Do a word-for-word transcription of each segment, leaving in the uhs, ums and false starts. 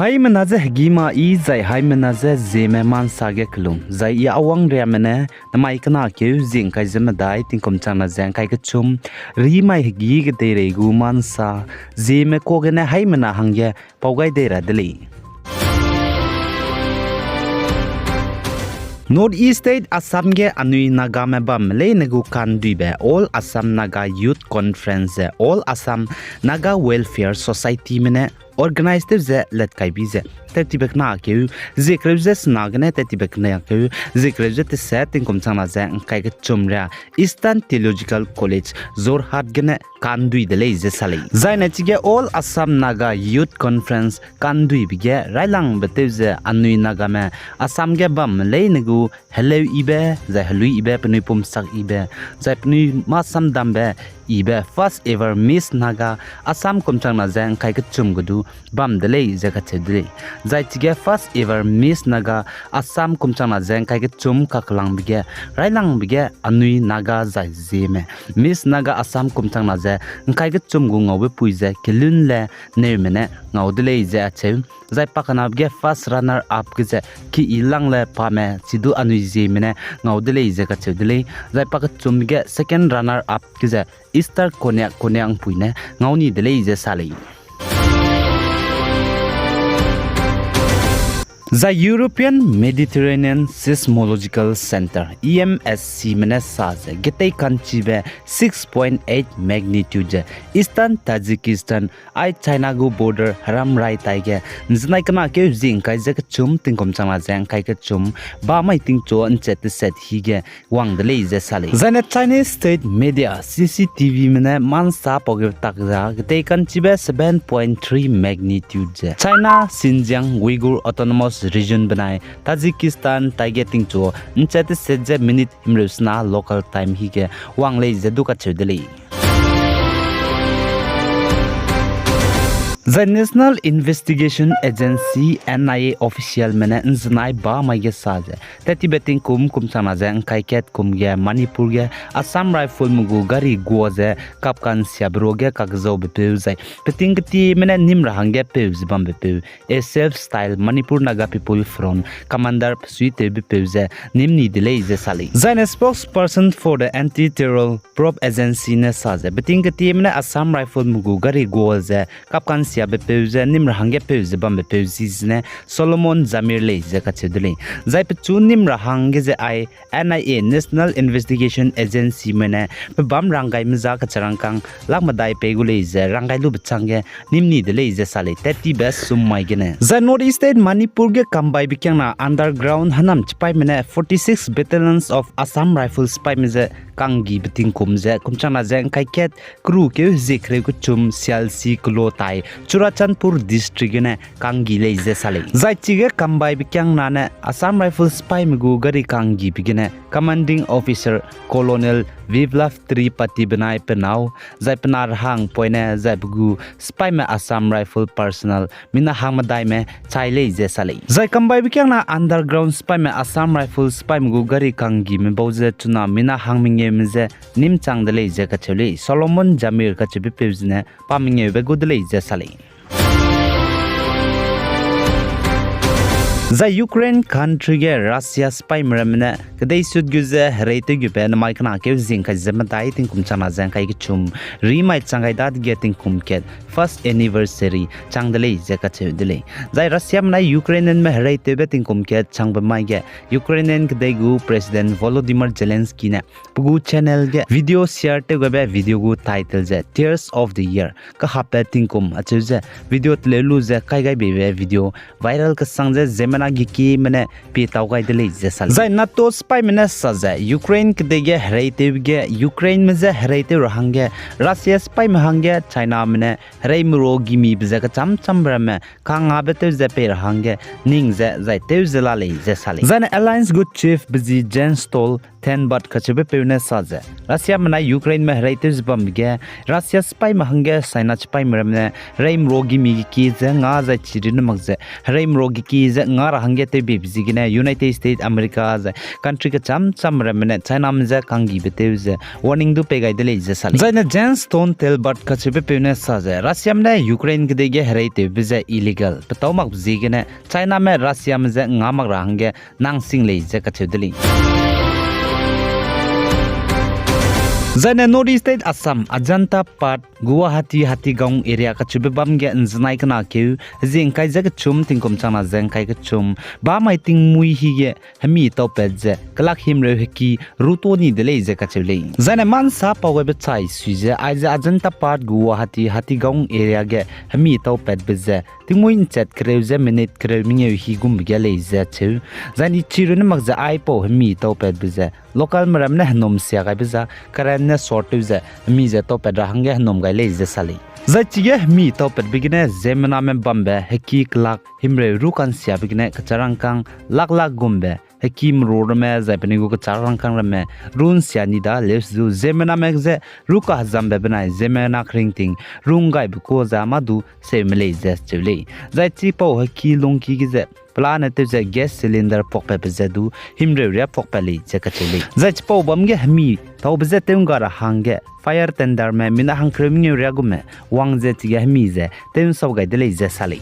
Haimena ze hegî ma i zai haimena ze Zeme ma nsa ge kelum, zai i awang riame ne namai kena keu zie ngkai ze medai tingkum changna ze ngkai kechum, rimai hegî kedeirei gu ma nsa, Zeme ka gene haimena hangge pau gai dei ra de lei. North East State Assam ge anui Nagame bamme leine gu kanduibe All Assam Naga Youth Conference ze All Assam Naga Welfare Societyme ne organize tew ze let kaibi ze, tettibe kena keu ziekreu ze sena gene tettibe kena keu ziekreu ze teset tingkum changna ze ngkai kechum ria Eastern Theological College, Jorhat gene kandui de lei ze sa lei. Zaine chige All Assam Naga Youth Conference kanduibe ge railangbe tew ze anui Nagame Assam ge bamme leine gu heleu yibe, zai helui yibe, penui pumsak yibe, zai penui mâ samdambe yibe first ever Miss Naga Assam kum changna ze ngkai kechum ge du bam de lei ze kacheu de lei. Zai chige first ever Miss Naga Assam kum changna ze ngkai kechum kakelangbe ge railangbe ge anui Naga zai Zeme Miss Naga Assam kum changna ze ngkai kechum gu ngaube pui ze Kelunle Neume ne ngau de lei ze acheu. Zai pakenabe ge first runner up ge ze Kiilangle Pame, chidu anui Zeme ne ngau de lei ze kacheu de lei. Zai pakechumbe ge second runner up ge ze Easter Konyak Konyak Ngpui ne ngau ni de lei ze sa lei. Zai European Mediterranean Seismological Centre, E M S Cme ne sa ze getei kanchibe six point eight magnitude ze Eastern Tajikistan ai China gu border heram rai tai ge nzenai kena keu zie ngkai ze kechum tingkum changna ze ngkai kechum bamai tingchu nchet teset hi ge wang de lei ze sa lei. Zaine Chinese state media C C T Vme ne ma nsa pau ge tak za getei kanchibe seven point three magnitude ze China Xinjiang Uyghur Autonomous Region benai Tajikistan tai ge tingchu nchet teset ze minute himreu sena local time hi ge wang lei ze du kacheu de lei. Zai National Investigation Agency, N I A officialme ne nzenai bamai ge sa ze, tettibe tingkum kum changna ze ngkai kat kum ge Manipur ge Assam Rifleme gu gari gua ze kapkansiabe ruage kakzaube peu zai peting ketieme ne nim ra hangge peu ze bambe peu, A S F style Manipur Naga People Front commander pesuitewbe peu ze nim ni de lei ze sa lei. Zaine spokesperson for the Anti-Terror Probe Agency ne sa ze peting ketieme ne Assam Rifleme gu gari gua ze kapkansiabe peu ze nim ra hangge peu ze bambe peu zi zene Solomon Jamir lei ze kacheu de lei. Zai pechu nim ra hangge ze ai N I A, National Investigation Agencyme ne pebâm ranggaime za kacherangkâng lak medai pei gu lei ze ranggai lube changge nim ni de lei ze sa lei, tettibe sum mai gene. Zai North East State Manipur ge kambaibe kiangna underground hênam chipaîme ne forty-six Battalions of Assam Rifles sipaîme ze kanggibe tingkum ze kum changna ze ngkai kat keru keu hezie kereu kechum sialsi kelo tai Churachandpur District gene kanggi lei ze sa lei. Zai chige kambaibe kiangna ne Assam Rifles sipaîme gu gari kanggibe gene Commanding Officer Colonel Biplab Tripathi benai pe nâu, zai pe na rehangpoine zai pe gu sipaîme Assam Rifle personnel mina hang medaime chai lei ze sa lei. Zai kambaibe kiangna underground sipaîme Assam Rifle sipaîme gu gari kanggime bau ze chuna mina hang mengeume je nîmchang de lei ze kacheu lei. Solomon Jamir kacheubepeu zene pa mengeube gu de lei ze sa lei. Zai Ukraine country ge Russia sipaîme ramme ne kedeisut gu ze hereitew gube namai kena keu zing kai ze medai tingkum changna ze ngkai kechum rimai chang gai dadege tingkum kat first anniversary chang de lei ze kacheu de lei. Zai Russiame nai Ukrainianme hereitewbe tingkum kat changbe mai ge Ukrainian kedei gu President Volodymyr Zelensky ne pe gu channel ge video share tew gaibe video gu title ze Tears of the Year, kahapbe tingkum acheu ze video teleu lu ze kai gai beibe video viral kesang ze ziemmena gekieme ne pie tau gai de lei ze sa lei. Zai NATO sipaîme ne sa ze Ukraine kedei ge hereitewbe ge Ukraineme je hereitew ra hangge Russia sipaîme hangge Chiname ne hereime ru gimibe ze kecham chambe ramme kangabe tew ze pei ra hangge ning ze zai tew ze la lei ze sa lei. Zaine alliance gu chief be zi Jens Stoltenberg Stenbatt kacheube peu ne sa ze, Russiame nai Ukraineme hereitew ze bambe ge, Russia sipaime hangge China sipaime ramme ne hereimro gimi geki ze nga zai chirune mak ze, hereimro geki ze nga ra hangge tewbeibe ziegene United States, America zai country kecham cham ramme ne Chiname je kanggibe tew ze warning du pei gai de lei ze sa lei. Zaine Jens Stenbatt kacheube peu ne sa ze, Russiame ne Ukraine kedei ge hereitewbe ze illegal petâu makbe ziegene Chiname Russiame je nga mak ra hangge nang sing lei ze kacheu de lei. Zaine North East State Assam, Ajanta Path, Guwahati, Hatigaon area kacheube bam ge nzenai kena keu, zie ngkai ze kechum tingkum changna ze ngkai kechum, bamai tingmui hige hemi taupat ze kelak himreu heki ruto ni de lei ze kacheu lei. Zaine mansa pau gaibe chai sui ze aize Ajanta Path, Guwahati, Hatigaon area ge hemi taupatbe ze tingmui nchat kereu ze minute kereu mengeu hi gumbe ge lei ze cheu. Zaine chirune mak ze aipau hemi taupatbe ze localme ramme ne henom sia gaibe za current ne short tew ze hemi ze taupat ra hangge henom gai lei ze sa lei. Zai chige hemi taupatbe gene ziemmename bambe heki kelak himreu ru kansiabe gene kecharangkâng lak lak gumbe heki meru ramme zai penui gu kecharangkâng ramme ru nsia ni da leuse du ziemmename ze ru kahezambe benai ziemmena keringting ru nggaibe kuâ ze mâ du seume lei ze cheu lei. Zai chipau heki lungki ge ze pelane tew ze gas cylinder puakpatbe ze du himreu riâ puakpat lei ze kacheu lei. Zai chipau bam ge hemi taube ze tew ngga ra hangge fire tenderme mina hangkereu mengeu riâ gume wang ze chige hemi ze tew nsau gai de lei ze sa lei.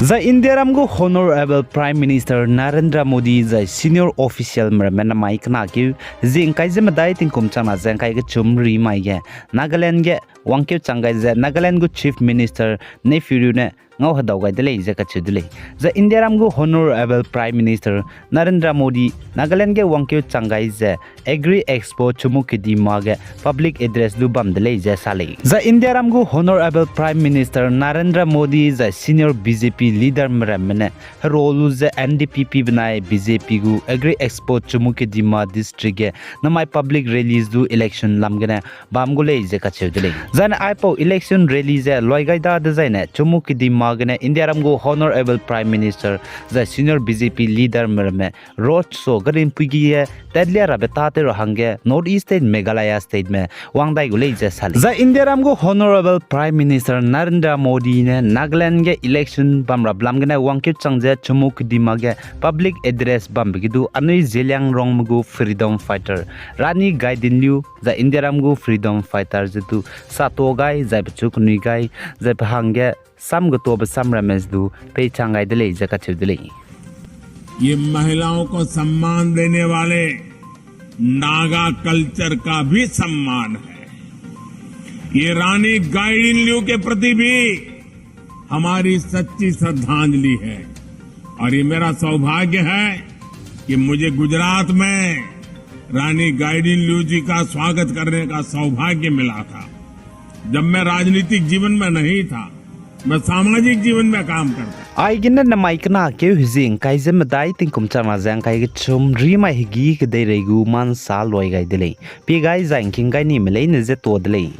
Zai Indiaram gu Honourable Prime Minister Narendra Modi zai senior officialme ramme namai kena keu, zie ngkai ze medai tingkum changna ze ngkai kechum ri mai ge Nagaland ge wangkeu chang gai ze Nagaland gu Chief Minister Neiphiu Rio ne ngau hedau gai de lei ze kacheu de lei. Zai Indiaram gu Honourable Prime Minister Narendra Modi Nagaland ge wangkeu chang gai ze Agri Expo Chumukedima ge public address du bam de lei ze sa lei. Zai Indiaram gu Honourable Prime Minister Narendra Modi zai senior B J P leaderme ramme ne hero lu ze N D P P benai B J P gu Agri Expo Chumukedima district ge namai public rallies du election lam gene bam gu lei ze kacheu de lei. Zaine aipau election rally ze luai gai da dezaine Chumukedima gene Indiaram gu Honourable Prime Minister zai senior B J P leaderme ramme road show gari mpui gi ge tatlia rabe tâtew ra hangge North East State Meghalaya Stateme wang dai gu lei ze sa lei. Zai Indiaram gu Honourable Prime Minister Narendra Modi ne Nagaland ge election bam rabe lam gene wangkeu chang ze Chumukedima ge public address bambe ge du anui Zeliangrongme gu freedom fighter Rani Gaidinliu zai Indiaram gu freedom fighter ze du satua gai zai pechu kenui gai zai pe hangge sam getobe sam ramme ze du peichang gai de lei ze kacheu de lei. ये महिलाओं को सम्मान देने वाले नागा कल्चर का भी सम्मान है। ये रानी गाइडिनलिउ के प्रति भी हमारी सच्ची श्रद्धांजलि है और ये मेरा सौभाग्य है कि मुझे गुजरात में रानी गाइडिनलिउ जी का स्वागत करने का सौभाग्य मिला था। जब मैं राजनीतिक जीवन में नहीं था, मैं सामाजिक जीवन में काम करता। Aigene namai kena keu hezing kai ze medai tingkum changna ze ngkai kechum rimai hegî kedeirei gu mansa luai gai de lei. Pie gai zai ngking gai nime leine ze tuâ de lei.